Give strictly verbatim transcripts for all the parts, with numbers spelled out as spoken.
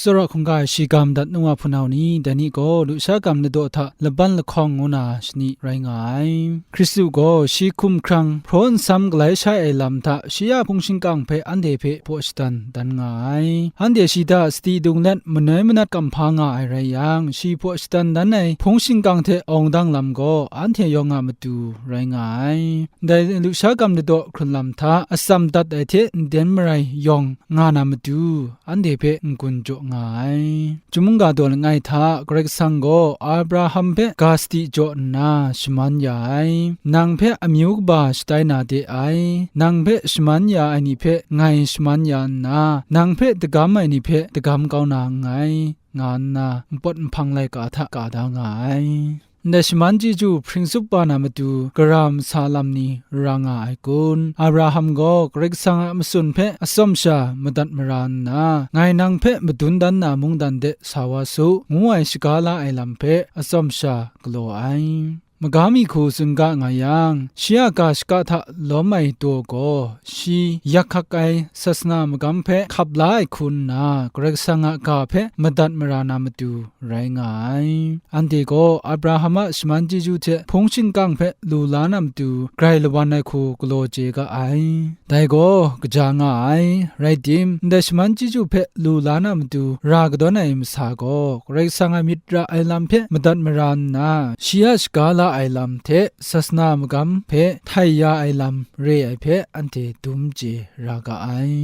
Tsawra hkungga e shiga madat nu wa hpunau ni, dai ni gaw lusha gam ladaw hta laban lahkawng ngu na shani rai nga ai. Hkristu gaw shi hkum hkrang hpraw nsam galai shai ai lam hta, shi a hpung shingkang hpe anhte hpe hpaw shadan dan nga ai. Anhte shi hta sadi dung let manoi manat kam hpa nga ai rai yang, shi hpaw shadan dan ai hpung shingkang hte awng dang lam gaw anhte yawng a matu rai nga ai. Ndai lusha gam ladaw hkrun lam hta atsam dat ai hte nden marai yawng nga na matu, anhte hpe n-gun jaw nga ai. Chyum mungga daw langai hta Karai Kasang gaw Abraham hpe ga sadi jaw nna shaman ya ai. Nang hpe amyu kaba shatai na de ai. Nang hpe shaman ya ai ni hpe ngai shaman ya nna, nang hpe dagam ai ni hpe dagam kau na nngai, nga nna npawt nhpang laika hta ka da nga ai. Ndai shaman chyeju hpring tsup wa na matu, gara masa lam ni ra nga ai kun? Abraham gaw Karai Kasang a matsun hpe atsawm sha madat mara nna, ngai nang hpe madun dan na mungdan de sa wa su, ngu ai shaga la ai lam hpe atsawm sha galaw ai. Magam mi hku tsun ga nga yang, shi a ga shaka hta lawm ai daw gaw, shi yak hkak ai sasana magam hpe hkap la ai hku nna, Karai Kasang a ga hpe madat mara na matu rai nga ai. Anhte gaw Abraham a shaman chyeju hte hpung shingkang hpe lu la na matu, grai lawan ai hku galaw chye ga ai. Dai gaw kaja nga ai. Rai tim, ndai shaman chyeju hpe lu la na matu ra kadawn ai masa gaw, Karai Kasang a myit ra ai lam hpe madat mara nna, shi a shaga la ai lam hte sasana magam hpe htai ya ai lam re ai hpe anhte dum chye ra ga ai.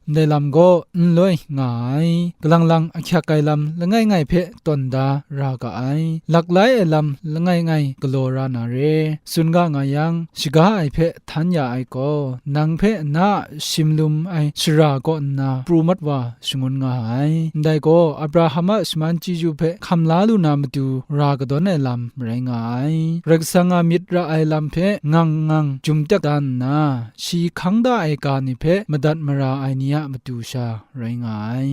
Ndai lam gaw n loi nga ai, galang lang ahkyak ai lam langai ngai hpe tawn da ra ga ai, laklai ai lam langai ngai galaw ra na re, tsun ga nga yang, shaga ai hpe htan ya ai gaw, nang hpe na a shim lum ai shara kaw nna pru mat wa shangun nga ai. Ndai gaw, Abraham a shaman chyeju hpe hkam la lu na matu ra kadawn ai lam rai nga ai. Karai Kasang a myit ra ai lam hpe ngang ngang jum tek da nna, shi hkang da ai ga ni hpe madat mara ai ni a matu sha rai nga ai.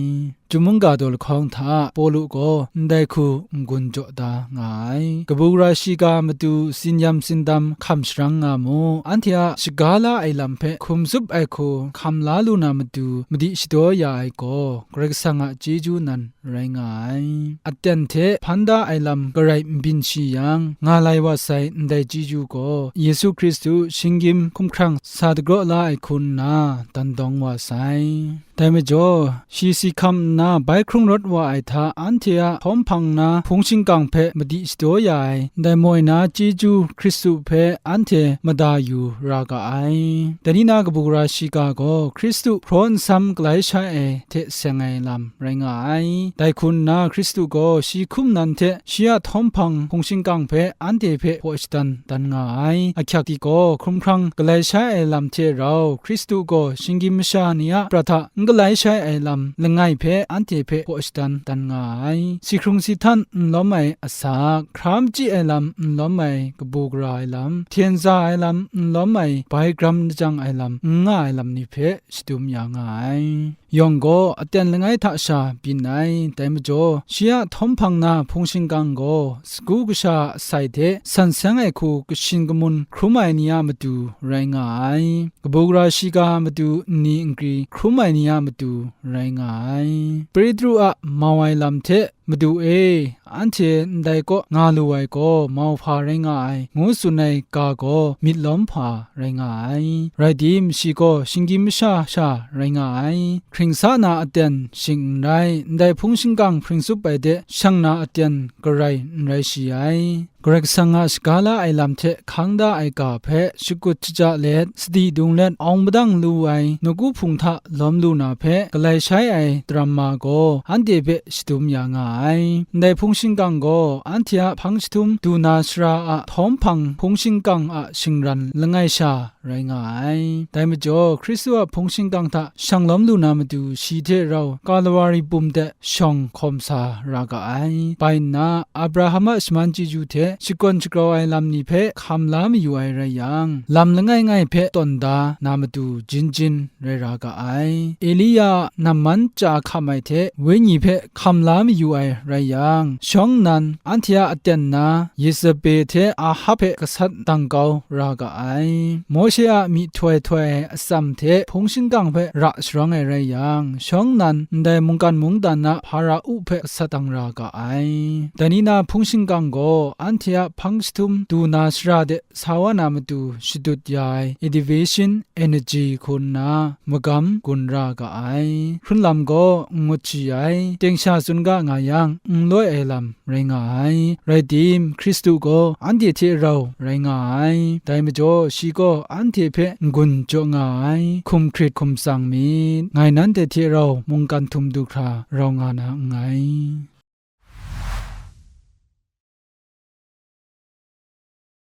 Chyum mungga daw lahkawng hta Pawlu gaw ndai hku n-gun jaw da nga ai. Kabu gara shiga matu tsin-yam tsindam hkam sharang nga mu, anhte a shaga la ai lam hpe hkum tsup ai hku hkam la lu na matu madi shadaw ya ai gaw, Karai Kasang a chyeju nan rai nga ai. Aten hte hpan da ai lam garai n byin shi yang, nga lai wa sai ndai chyeju gaw, Yesu Hkristu shinggyim hkumhkrang sa dagraw la ai hku nna dan dawng wa sai. Dai majaw, shi si hkam nna bai hkrung rawt wa ai hta, anhte a htawm hpang na hpung shingkang hpe madi shadaw ya ai, ndai moi na chyeju Hkristu hpe anhte mada yu ra ga ai. Dai ni na kabu gara shiga gaw, Hkristu hpraw nsam galai shai ai hte seng ai lam rai nga ai. Dai hku nna, Hkristu gaw shi hkum nan hte shi a htawm hpang hpung shingkang hpe anhte hpe hpaw shadan dan nga ai. Ahkyak di gaw, hkumhkrang galai shai ai lam hte rau, Hkristu gaw shinggyim masha ni a prat hta n galai shai ai lam langai hpe anhte hpe hpaw shadan dan nga ai. Si hkrung si htan n lawm ai asak, hkra machyi ai lam n lawm ai kabu gara ai lam, hten za ai lam n lawm ai bai gram lajang ai lam n nga ai lam ni hpe shadum ya nga ai. Yawng gaw aten langai hta sha byin ai, dai majaw, shi a htawm hpang na hpung shingkang gaw, sagu kasha a asai hte san seng ai hku kashin kamun hkrum ai ni a matu rai nga ai. Kabu gara shiga a matu nni nkri hkrum ai ni a matu rai nga ai. Petru a mau ai lam hte, Madu e, anhte ndai kaw nga lu ai gaw mauhpa rai nga ai, ngu tsun ai ga gaw myit lawm hpa rai nga ai. Rai tim, shi gaw shinggyim masha sha rai nga ai. Hkring sa na aten shing n rai, ndai hpung shingkang hpring tsup ai de shang na aten garai n rai shi ai. Karai Kasang a shaga la ai lam hte hkang da ai ga hpe shakut shaja let, sadi dung let, awng madang lu ai nawku hpung hta lawm lu na hpe galai shai ai daram ma gaw anhte hpe shadum ya nga ai. Ndai hpung shingkang gaw anhte a hpang jahtum du na sara a htawm hpang hpung shingkang a shingran langai sha rai nga ai. Dai majaw, Hkristu a hpung shingkang hta shang lawm lu na matu, shi hte rau Kalwari bum de shawng hkawm sa ra ga ai. Bai nna, Abraham a shaman chyeju hte shakawn shagrau ai lam ni hpe hkam la mayu ai rai yang, lam langai ngai hpe tawn da na matu jin jin rai ra ga ai. Elia a namman chya hkam ai hte wenyi hpe hkam la mayu ai rai yang, shawng nnan anhte a aten na Yezebel hte Ahab hpe gasat dang kau ra ga ai. Mawshe a myihtoi htoi ai atsam hte hpung shingkang hpe ra sharawng ai rai yang, shawng nnan ndai mungkan mungdan a Hpara-u hpe gasat dang ra ga ai. Dai ni na hpung shingkang gaw anhte a hpang jahtum du na shara de sa wa na matu shadut ya ai Activation Energy hku nna magam gun ra ga ai. Hkrunlam gaw n ngut shi ai, teng sha tsun ga nga yang, n loi ai lam rai nga ai. Rai tim, Hkristu gaw anhte hte rau rai nga ai. Dai majaw, shi gaw anhte hpe n-gun jaw nga ai. Hkum hkrit hkum tsang myit, ngai nanhte hte rau mungkan htum du hkra rau nga na nngai.